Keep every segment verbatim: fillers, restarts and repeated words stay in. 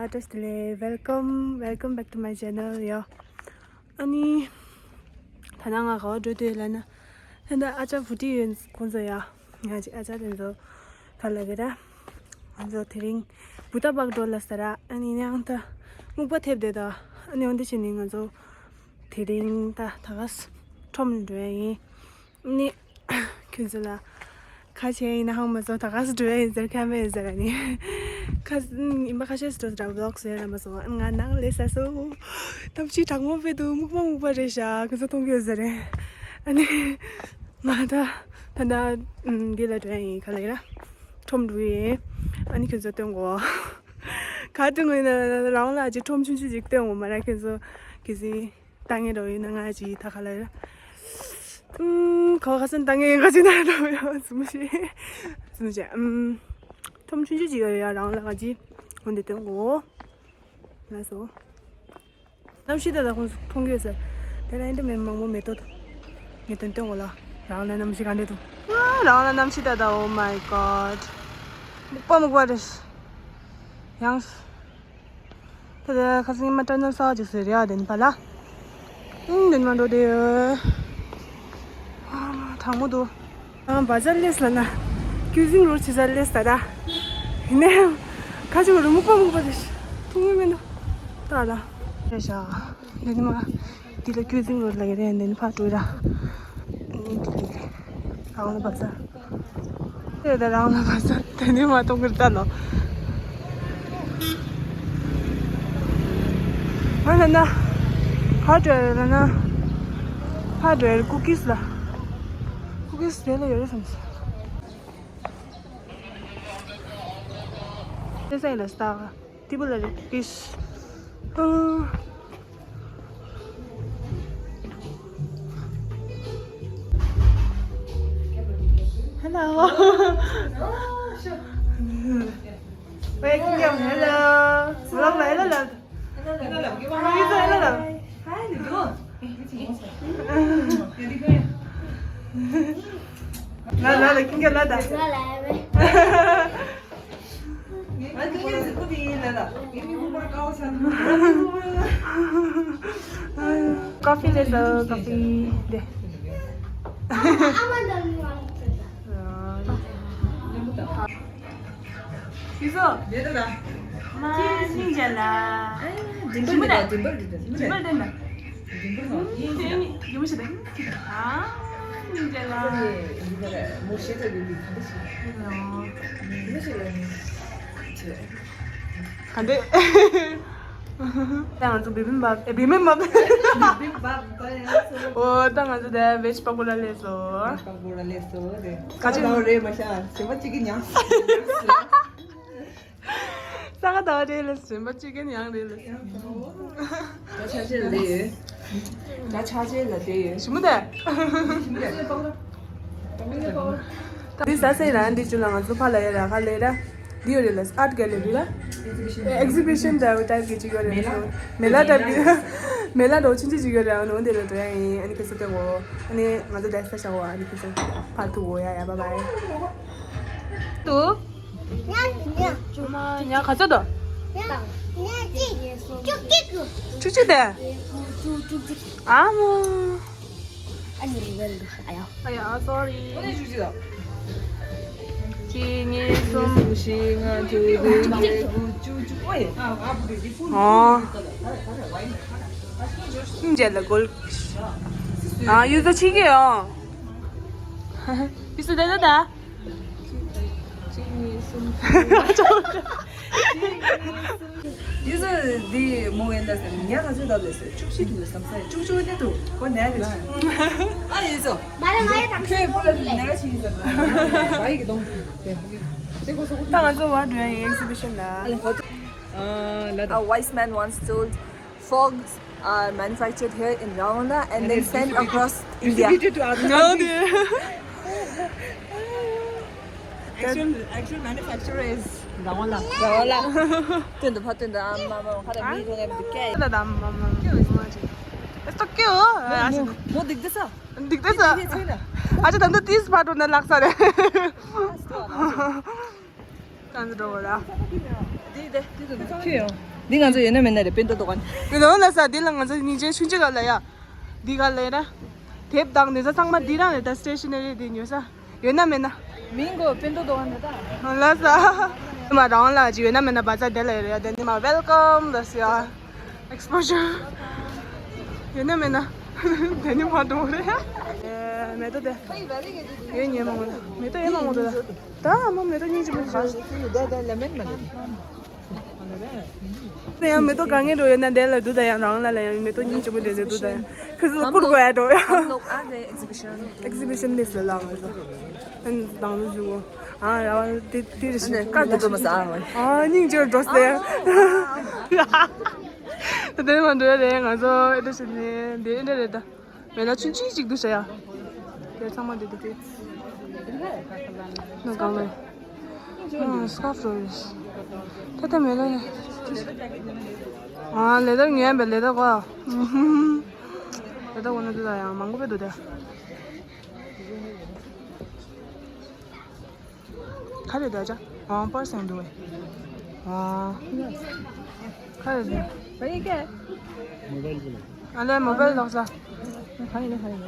བཀྲ་ཤིས་བདེ་ལེགས། Welcome, welcome back to my channel ཡ། ཨ་ནི། ད་ནང་ང་ག་བ་འགྲོ་འདོད་ལ་ན། ད་ལྟ་ཨ་ཅག་བུ་ཏི་ཡོད་ཁོང་ཚོ་ཡ། ང་ཅི་ཨ་ཅག་དེ་ཚོ་ག་ལ་གི་ར། ང་ཚོ་དེ་རིང་བུ་ཏ་པག་འགྲོ་ལ་ས་ར། ཨ་ནི་ཡང་ད་སྨུག་པ་ཐེབས་དེ་ད། ཨ་ནི་འོན་ཏེ་ཕྱིན་ནི་ང་ཚོ་དེ་རིང་ད་ད་ག་ས་ཁྲོམ་འགྲོ་ཡ་ཡིན། ནི། ཁྱོད་ཚོ་ལ། ཁ་ཆེ་ཡིན་ན་ཧང་མ་སོང་ད་ག་སུ་འགྲོ་ཡ་ཡིན་ཟེར་ཁ་མེད་ཟེར་ནི། ཁ་ཡིན་པ་ཁ་ཤས་སུ་འགྲོ་ཟེར་བློག་ཟེར་ན་མ་སོང་ང་ནང་ལས་ས་སོ། ཐབས་ཆི་དྲང་མོ་བེ་དུ་མུག་མ་མུག་པ་རེད་ཤག་ཁྱོད་ཚོ་མཐོང་གི་ཡོད་ཟེར་རེད། ཨ་ནི། ང་ད། ད་ད། འདི་ལ་འགྲོ་ཡ་ཡིན་ག་ལ་ཡིན་ར། ཁྲོམ་འགྲོ་ཡིན། ཨ་ནི་ཁྱོད་ཚོ་སྟོན་གོ་ག་སྟོན་གོ་ཡིན་ན་རང་ལ་ཅི་ཁྲོམ་ཆུང་ཆུང་ཅིག་སྟོན་གོ་མ་ར་ཁྱོད་ཚོ་གི་སི། ལྟ་ངན་འགྲོ་ཡིན་ན་ང་ཅི་ད་ག་ལ་ཡོད། ཨུམ། ག་བ་ག་སོང་ལྟ་ངན་ག་ཅི་ན་འགྲོ་ཡོད་སུ་མ་ཤེས། སུ་མ་ཤེས། ཨུམ། ཁྲོམ་ཆུང་ཆུང་ཅིག་ཡོད་ཡ་རང་ལ་ང་ཅི་འོན་ཏེ་སྟོན་གོ་ལ་སོ། གནམ་གཤིས་ད་ད་ཁོང་མཐོང་གི་ཡོད་ཟེར། དེ་ལ་ཨིན་ཏྲ་མེད་མང་པོ་མེད་དོ། ངས་དོན་སྟོན་གོ་ལ། རང་ལ་གནམ་གཤིས་ག་འདྲ་འདུག་ཨ། རང་ལ་གནམ་གཤིས་ད་ད། Oh my god. མུག་པ་མུག་པ་རེད། ཡང་། ད་ལྟ་ཁ་སང་ཉི་མ་སྐྲ་ནོར་གསར་པ་ཅིག་བཟོས་རེད་ཨ། དེ་ནི་ཕ་ལ། ཨུང་དེ་ནི་མ་འགྲོ་དེ། ཨ་མ་དྲང་མོ་འདུག་ཨ་བ་ཛར་སླེབས་ལ་ན། ཀུའུ་ཟིང་རོལ་བྱེད་སར་སླེབས་ད་ད། ཡིན་ནའི། ཁ་ཅིག་རུ་མུག་པ་མུག་པ་དེ་ཤི། ཐུང་ངུ་མེད་ན། ད་ལ། རེད་ཤག་དེ་ནི་མ། འདི་ལ་ཀུའུ་ཟིང་རོལ་ལ་ཡ་རེད་དེ་ནི་ཕ་འགྲོ་ར། ནི་འདི་ལ། རང་ལ་བ་ཛར། དེ་ད་རང་ལ་བ་ཟར་དེ་ནི་མ་གཏོང་གི་ལྟ་ལོ། ང་ལ་ན། ཕ་འགྲོ་ལ་ན། ཕ་འགྲོ་ཀུ་ཀིས་ལ། ཀུ་ཀིས་དེ་ལ་ཡོད་རེད་བསམ་སོང་། དེ་སའི་ལ་སྟག་ཏི་བུ་ལ་རེད་ཀིས། Hello. Welcome. Hello. Hello, hello, hello. Hello, hello. Hi, hello, hello. ལ་ལ་ལ་ཁྱིམ་རྒྱ་ལ་ད། ང་ལ་ཡ་བས། ཀོ་ཕི་ལེ་ལོ་ཀོ་ཕི་དེ། ཡིན་སོ། མ་སྙིང་རྗེ་ལ། ཇིམ་པར་ལ། ཇིམ་པར་ལྡན་པ། ཡུམ་ཞིག་དང་། ཨ། སྙིང་རྗེ་ལ། ག་འདྲས། ད་ང་ཚོ་བི་བི་འབབ། ཨེ། བི་བི་འབབ། བི་བི་འབབ་ད་ཡང་སོ། ཨོ་ད་ང་ཚོ་ད་བེཇ་པ་ཀོ་ར་སླེབས་སོ། པ་ཀོ་ར་སླེབས་སོ་རེད། ག་ཅི་ལའོ་རེད་མ་ཤ་ཟིན་པ་གཅིག་གི་ཉག་ས་ག་ད་རེད་ལ་ཟིན་པ་གཅིག་གི་ཉག་རེད་ལ། ད་ཆ་ཆེ་ལ་དེ་ཡོད། ད་ཆ་ཆེ་ལ་དེ་ཡོད། ཞི་མོ་དེ། འདི་ཟ་སའི་ར་འདི་ཅུ་ལ་ང་ཚོ་ཕ་ལ་ཡ་ར་ཁ་ལེ་ར། འདི་ཡོད་རེད་ལ་ཨར་གེ་ལེ་རི་ར། ཨེག་ཟི་བི་ཤན་འདྲ་བོ་ཊའིབ་གི་ཅིག་ཡོད་རེད་ལ། མེ་ལ་འདྲ་བི། མེ་ལ་འདྲ་བོ་ཆུང་ཆུང་ཅིག་ཡོད་རེད། ཨ་ནི་འོ་འདི་ལ་འགྲོ་ཡ་ཡིན། ཨ་ནི་ཁྱེད་ཚོ་སྟོན་གོ་ཨ་ནི་ང་ཚོ་ཌེ་སི་ད་ཤ་བོ། ཨ་ནི་ཁྱེད་ཚོ་ཕར་ཐུག་འོ་ཡ་ཡ། བཱའི་བཱའི། ཏུ། ཉ་ག་ཚོད་དོ། བཅུ་གཅིག་དེ། ཨ་མོ། ཨ་ཡ་སོ་རི། གཅིག་གཉིས། གསུམ། བཞི། ལྔ། དྲུག་བདུན། བརྒྱད། དགུ། བཅུ། བཅུ། ཨོ་ཡ། ཨོ། མཇལ་ལ་གོལ། ཨ་ཡུལ་དུ་ཆི་གེ་ཨོ། ཡུལ་སུ་དེ་ད་ད། གཅིག་གཉིས། གསུམ། ཡུལ་སུ་འདི་མོ་ཡན་ད་ཟེར་ཉ་ག་ཚོད་ད་ལས་ཟེར། བཅུ་བཞི་འདུག་བསམ་ས་ཡ། བཅུ་བཅུ་ནས་འདུག་ཁོ་ནས་རེད། ཨ་ཡུལ་སུ། མ་རེད་མ་རེད། ད་ཁྱོད་པོ་ལ་ནས་ཆི་ཟེར། ད་ང་ཚོ་བར་འགྲོ་ཡ་ཡིན། ཨེག་སི་བི་ཤན་ལ། A wise man once told, fogs are manufactured here in Rawangla and then sent across India. Distributed to other countries. Actual, actual manufacturer is Rawangla. Rawangla. དོན་དུ་ཕ་དོན་དུ་ཨ་མ་མ་ཁ་ད་མི་རུང་ངེ་བི་ཀེ། ད་ད་མ་མ་མ་མ་ཅི། It's so cute. མོ་འདུག་དེ་ས། འདུག་དེ་ས། ཨ་ཅེ་ད་འདི་ཏིས་ཕ་འགྲོ་ན་ལག་ས་རེད། ད་འདི་འགྲོ་བ་ར། དེ་དེ་དེ་དེ་ཁྱོད་ཡང་ འདི་ང་ཚོ་ཡོད་ན་མེད་ན་རེད། པེ་ཏོ་དོ་གན། ཡོད་ན་ལ་ས་འདི་ལ་ང་ཚོ་སྙིང་རྗེ་ཆུང་ཆུང་ག་ལ་ཡ། འདི་ག་ལ་ཡ་ར། དེབ་དང་ནི་ས་ཚང་མ་འདི་རང་རེད། ད་སི་ཊེ་ཤི་ན་རི་འདི་ཉོ་ས། ཡོད་ན་མེད་ན། མིང་གོ་པེ་ཏོ་དོ་གན་ད། ལ་ས། མ་རང་ལ་ཅི་ཡོད་ན་མེད་ན་བ་ཚ་དེ་ལ་ཡོད་རེད། དེ་ནི་མ་ཝེལ་ཀམ་ལ་ས་ཡ། ཨེག་སི་པོ་ཞར། ཡོད་ན་མེད་ན། དེ་ནི་མ་འགྲོ་རེད། ཨེ་མེ་ཏོག་དེ། ཡོད་ཉེ་མ་མོ་ལ། མེ་ཏོག་ཡོད་མ་མོ་དེ་ལ། ད་མོ་མེ་ཏོག་སྙིང་རྗེ་མོ་དེ་ཤ། དེ་ཡང་མེ་ཏོག་ག་ངེས་འགྲོ་ཡོད་ན་དེ་ལ་འདུག་ད་ཡང་རང་ལ་ལ་ཡང་མེ་ཏོག་སྙིང་རྗེ་མོ་དེ་ལ་འདུག་ད་ཡང་ཁི་སི་ཀུར་དགོས་ཡ་འགྲོ་ཡ། ཨེག་སི་བི་ཤན་ནི་སི་ལ་ང་ཚོ། ཨན་དང་དུ་བཞུགས། ཨ་ར་བ་དེ་དེ་རེ་ཞིག་ཀར་དུ་འགྲོ་མ་ས་ཨ། ཨ་སྙིང་རྗེ་འགྲོ་སེ། དེ་མ་འགྲོ་རེད། ང་ཚོ་ཨེ་འདྲ་ཞིག་ནི་འདི་ཨེ་འདྲ་རེད་ད། མེ་ལ་ཆུན་ཆུན་ཅིག་འདུག་ཤ་ཡ། དེ་ཚང་མ་འདི་འདུག་གི། ན་གང་ལ། ཨ་སི་ཀར་ཕ་རོ་རེད། ད་ལྟ་མེ་ལ་ནི། ཨ་ལེ་དར་ངན་པས་ལེ་དར་གོ། ལེ་དར་གོ་ན་འདུག་ད་ཡང་མང་པོ་པས་འདུག་ད། ག་རེ་ད་ཅག་ཨང་པར་སེང་འདུག་བས། ཨང་། ག་རེ་ད། ཨ་ལས་མོ་བལ་ལོག་ས། ག་ཡིན་ན་ག་ཡིན་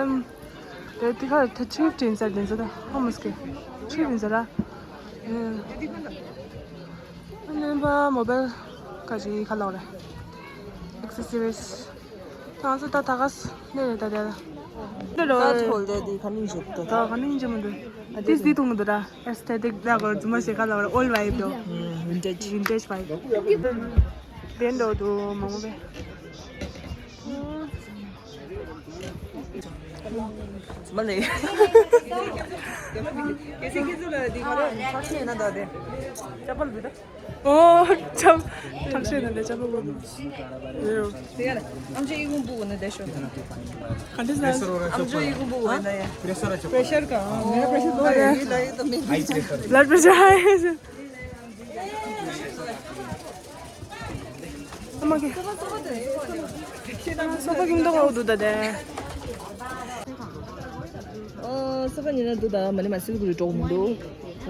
ན། དེ་དེ་ག་དེ་ཁྲིབ་ཅན་ཟེར་དེ་ཟེར་ད་ཧོ་མོ་སྐེ། ཁྲིབ་ཡིན་ཟེར་ར། ཨ་ནི་པ་མོ་བལ་ག་ཅི་ག་ལོག་རེད། ཨེག་སེ་སི་རིས། ང་ཚོ་ད་ད་ག་ས་ནས་རེད་ད་དེ་ལ། འདི་རོ། ད་ཚོ་ལས་དེ་ག་ནས་བཞུགས་ད། ད་ག་ནས་འཇེ་མི་འདུག་ཨ་དེ་དེ་དུང་མི་འདུག་ར། ཨེ་སི་ཐེ་ཏིག་ད་གོ་རྫུན་མ་ཞིག་ག་ལ་བར་ཨོལ་ཝའི་བི་དོ། ཝིན་ཊེཇ། ཝིན་ཊེཇ་ཝའི་བི། བེན་དོ་དུ་མང་པོ་བེ། མ་ལེ། ཁྱེད་ཚོ་ལ་འདི་ག་རེ་ཆ་ཤས་ན་ད་དེ། ཅ་པལ་བི་ད། ཨོ། ཆབ་ཆབ་ཤེས་ན་འདྲ་ཆབ་པོ་དགོས། ཡོ། དེ་ཡ་ལ་ཨམ་ཅོག་ཡི་གུང་བུ་གོ་ན་བསྡད་ཤོག་ག་འདྲ་ཟ། ཨམ་ཅོག་ཡི་གུང་བུ་གོ་ན་ཡ། प्रेशर का। मेरा pressure low है। ये लाइए तो नहीं। High pressure. Blood pressure high. ཨ་མ་ཀེ། སོ་པ་ཀིང་ཏོག་འོ་དུ་ད་དེ། ཨོ། སོ་པ་ཉིན་ན་དུ་ད་མ་ནི་མ་སིལ་གུ་རི་འགྲོ་མི་འདུག་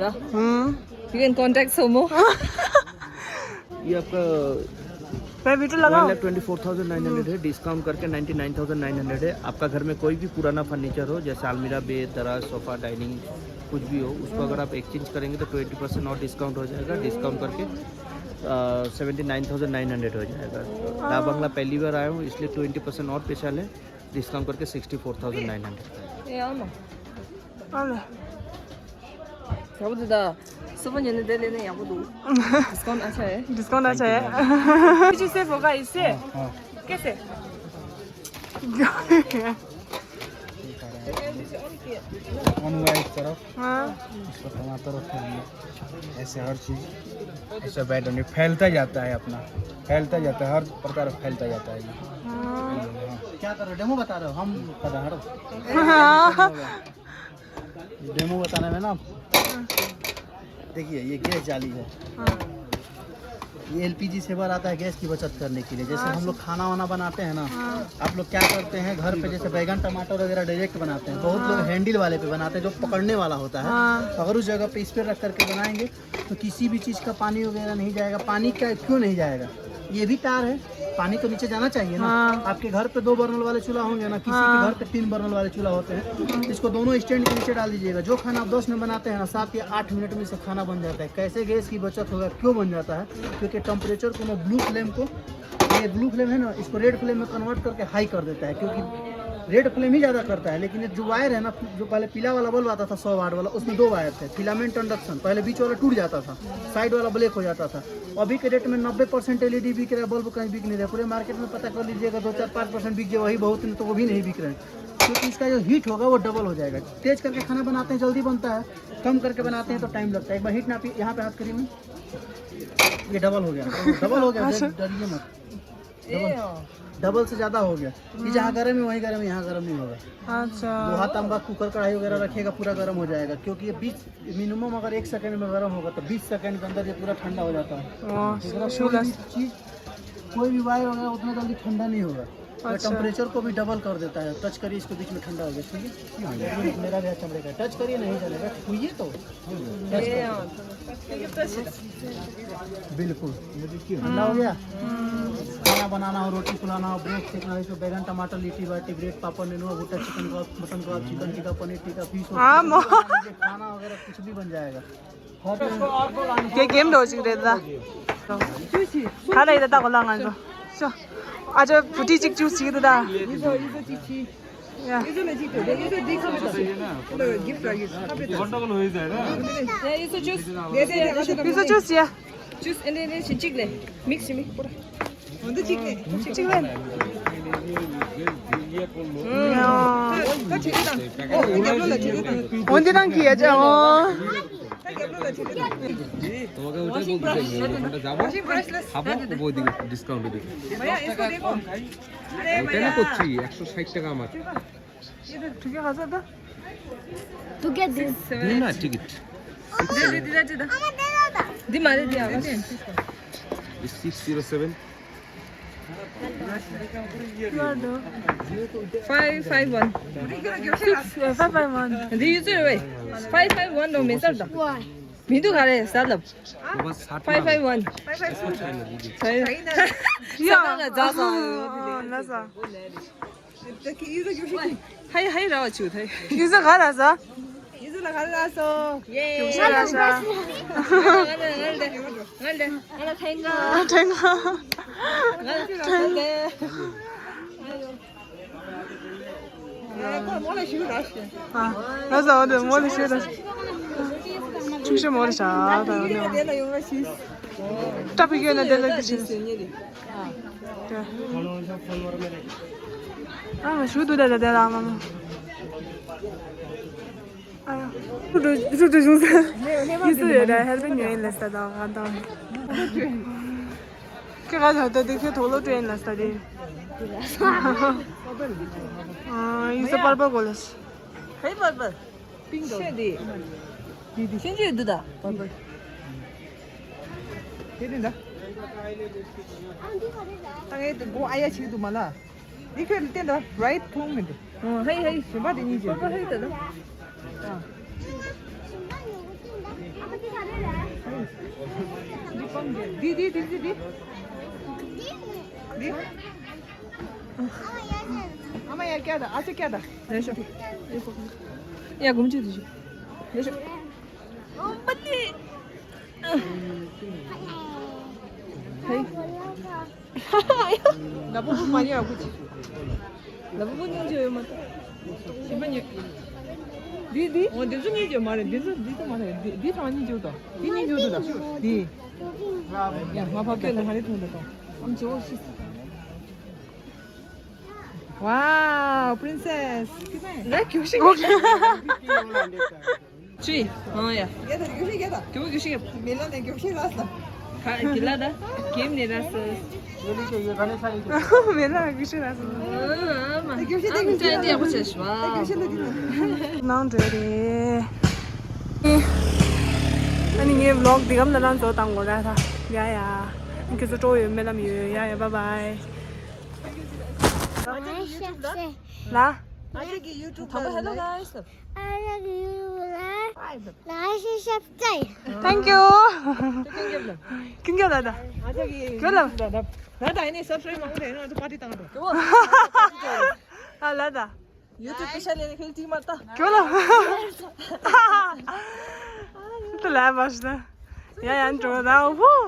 ར། ཧུམ། You can contact Somo. ये आपका भाई, वीडियो लगाओ। One lakh twenty four thousand nine hundred है, डिस्काउंट करके ninety nine thousand nine hundred है। आपका घर में कोई भी पुराना फर्नीचर हो, जैसे अलमीरा, बेड, दराज, सोफा, डाइनिंग, कुछ भी हो, उसको अगर आप एक्सचेंज करेंगे तो ट्वेंटी परसेंट और डिस्काउंट हो जाएगा। डिस्काउंट करके seventy nine thousand nine hundred हो जाएगा। मैं बंगला पहली बार आया हूँ, इसलिए ट्वेंटी परसेंट और पैसा लें, डिस्काउंट करके sixty four thousand nine hundred. ए आमा। अरे। क्या बोलते दा? सुबह जने दे लेने यहाँ को दो। डिस्काउंट अच्छा है। डिस्काउंट अच्छा है। Thank you, ma'am। Did you save होगा इससे? हाँ, हाँ। कैसे? ऑन हुआ है इस तरफ। हाँ। इसको टमाटर रखते हैं, ऐसे हर चीज ऐसे बैठ नहीं, फैलता जाता है अपना, फैलता जाता है, हर प्रकार फैलता जाता है ये। हाँ। क्या कर रहे हो? डेमो बता रहे हो? हम पता है। हाँ। डेमो बताने में ना, देखिए, ये गैस जाली है। हाँ। ये एलपीजी सेवर आता है गैस की बचत करने के लिए। जैसे हम लोग खाना वाना बनाते हैं ना, आप लोग क्या करते हैं, घर पे जैसे बैगन टमाटर वगैरह डायरेक्ट बनाते हैं, बहुत लोग हैंडल वाले पे बनाते हैं जो पकड़ने वाला होता है। हाँ। अगर उस जगह पे इस पे रख करके बनाएंगे तो किसी भी चीज का पानी वगैरह नहीं जाएगा। पानी क्या, क्यों नहीं जाएगा? ये भी तार है, पानी तो नीचे जाना चाहिए ना। हाँ। आपके घर पे दो बर्नल वाले चूल्हा होंगे ना, किसी के घर पे तीन बर्नल वाले चूल्हा होते हैं, इसको दोनों स्टैंड के नीचे डाल दीजिएगा। जो खाना आप दस में बनाते हैं ना, सात या आठ मिनट में सब खाना बन जाता है। कैसे गैस की बचत होगा, क्यों बन जाता है? क्योंकि टेम्परेचर को ना, ब्लू फ्लेम को, ये ब्लू फ्लेम है ना, इसको रेड फ्लेम में कन्वर्ट करके हाई कर देता है, क्योंकि रेड फ्लेम ही ज़्यादा करता है। लेकिन ये जो वायर है ना, जो पहले पीला वाला बल्ब आता था सौ वाट वाला, उसमें दो वायर थे, फिलामेंट कंडक्शन, पहले बीच वाला टूट जाता था, साइड वाला ब्लैक हो जाता था। अभी के डेट में नब्बे परसेंट एलईडी बिक रहा है, बल्ब कहीं बिक नहीं रहा। पूरे मार्केट में पता कर लीजिएगा, दो चार पाँच परसेंट बिक जाए, वही बहुत, नहीं तो वो भी नहीं बिक रहे हैं। क्योंकि इसका जो हीट होगा वो डबल हो जाएगा। तेज करके खाना बनाते हैं, जल्दी बनता है, कम करके बनाते हैं तो टाइम लगता है। एक बार हीट नापिए, यहाँ पे हाथ करिए मैम, ये डबल हो गया, डबल हो गया। अच्छा। डर-, डरिए मत। डबल, डबल से ज्यादा हो गया। ये जहाँ गर्म है वहीं गर्म है, यहाँ गर्म नहीं होगा। अच्छा। लोहा तांबा कुकर कढ़ाई वगैरह रखिएगा, पूरा गर्म हो जाएगा, क्योंकि ये बीस, मिनिमम अगर एक सेकंड में गर्म होगा तो बीस सेकंड के अंदर ये पूरा ठंडा हो जाता है। हाँ, ठीक है ना? कोई भी चीज, कोई भी वायर वगैरह उतना जल्दी ठंडा नहीं होगा। और टेम्परेचर को भी डबल कर देता है। टच करिए इसको, बीच में ठंडा हो गया, ठीक है? मेरा भी हाथ चमड़े का, टच करिए, नहीं जलेगा, छुइए तो। बिल्कुल। ठंडा हो गया। खाना बनाना हो, रोटी फुलाना हो, ब्रेड सेकना हो, इसमें बैगन, टमाटर, लिट्टी बाटी, ब्रेड, पापड़, नेनुआ, भुट्टा, चिकन कबाब, मटन कबाब, चिकन टिक्का, पनीर टिक्का, फिश, खाना वगैरह कुछ भी बन जाएगा। के गेम दो चिक रेदा। खा रही था को लांगा तो। सो। आज फुटी चिक चूस चिक दा। या। गन्डगोल हो जाएगा। ये तो जूस। ये तो जूस या। जूस एंड एंड चिक ले। मिक्स मिक्स पूरा। चिक चिक ले। ओंदी रंग की है जा। তোমাকে ওটাই বলতে চাই, ওখানটা যাবো, খাবো, ওপর দিকে ডিসকাউন্টে দেখি। भैया, इसको देखो। अरे ওটাই না भैया। করছি, একশো ষাট টাকা আমার। ये तो ठीक है, खा सकता। तू क्या दे? दे ना टिकट। दे, दे, दे, दे, दे। दे, मारे दिया। Six zero seven. Five five one. Six, ए, फाइभ फाइभ वान। दे, यो चाहिँ भाइ। फाइभ फाइभ वान हो, मेसर द। मिदु खाले सालब। Five five one. Five five one. या। सकाल जा सा। नसा। हाय, हाय, राव छु थाइ। युजु घर आसा। युजु ल घर आसा। ये। युजु घर आसा। ठेंगा। ठेंगा। ཨ་མ་ཞུ་དུ་ད་ད་ད་ལ་མ་མ། ཨ་ཡ། ཧུ་ཏུ་ཧུ་ཏུ་ཞུ་ས། ཡི་སུ་ཡོད་ད་ཧེར་པན་ཡོད་ལ་ས་ད་ག་ད། ཁྱེད་ག་ད་ད་དེ་ཁྱེད་ཐོག་ལོ་ཏྲེན་ལ་ས་དེ། ཨ་ཡི་སུ་པར་པར་གོ་ལ་ས། ཧེ་པར་པར། པིང་ཤེ་དེ། དེ་དེ་ཤེན་ཅི་ཡོད་དུ་ད་པར་པར། དེ་དེ་ད། ད་ངས་དེ་གོ་ཨ་ཡ་ཆིག་དུ་མ་ལ། འདི་ཁྱོད་ལ་བསྟན་ད་རའིཊ་མཐོང་མི་འདུག་ཨོ་ཧེ་ཧེ། གཞན་པ་དེ་གཉིས་ཀྱི། པ་པ་ཧེ་ད་ད། ཨ། འདི་སྤང་རྒྱལ། འདི་འདི་འདི་འདི་འདི། འདི། ཨ་མ་ཡར་བཀྱག་ད། ཨ་ཅེ་བཀྱག་ད། ལེ་ཤོ། ཡ་གུམ་ཅུ་དེ་ཤོ། ལེ་ཤོ། ཨོ་པ་ཏི། ཧེ། ལ་པོ་པོ་མ་ཉོས་ཨ་ཁུ་ཅི། ལ་པོ་པོ་ཉོས་ཅི་ཡོད་མ་ཏོ། ཞིམ་པ་ཉོས། འདི་འདི། ཨོ་འདི་ཚོ་ཉོས་ཅི་མ་རེད། འདི་ཚོ་འདི་ཚོ་མ་རེད། འདི་འདི་ཚང་ཉོས་ཅི་ཏོ། འདི་ཉོས་ཅི་ཏོ་ད། འདི། ཡ་ང་ཕ་སྐད་ལ་ཧ་རེ་ཐོང་ད་ཏོ། ཨམ་ཅོ་ཤི། Wow, princess. ལ་ཁྱོ་ཤི། ཅི། ཨང་ཡ། ཡ་ད་གྱོད་ཤིག་ཡ་ད། གྱོད་གྱོད་ཤིག་ཡ། མེ་ལ་ནས་གྱོད་ཤིག་ར་ས། ཁ་གི་ལ་ད། གེམ་ནས་ར་ས། མེ་ལ་གྱོད་ཤིག་ར་ས། ཨ་མ། ད་གྱོད་ཤིག་ད་གྱོད་ཤིག་ད་ཡག་པོ་བྱས་ཤོག་ད་གྱོད་ཤིག་ད་གྱོད་ཤིག་ནང་འགྲོ་རེད། ཨ་ནི་ངའི་ཝི་ལོག་འདི་གམ་ལ་ནང་ཚོ་བཏང་དགོས་ར་ད། ཡ་ཡ། ཁྱེད་ཚོ་སྤྲོ་ཡོད་སྨོན་ལམ་ཡོད། ཡ་ཡ། bye bye. ལ། ཨ་ཅག་གི་YouTube ལ། Hello guys. Thank you. ཀིང་རྒྱབ་ལ་ད། ཨ་ཅག་གི་ཁྱོད་ལ། ད་ད་ཨ་ནི་subscribe མང་པོ་རེད། ང་ཚོ་པར་ཊི་བཏང་འགྲོ། ཨ་ལ་ད། YouTube special ལས་ཁེལ་ཏིག་མ་ད། ཁྱོད་ལ། ད་ལ་བ་ཤ་ད། ཡ་ཡ་འགྲོ་ད། ཧུ།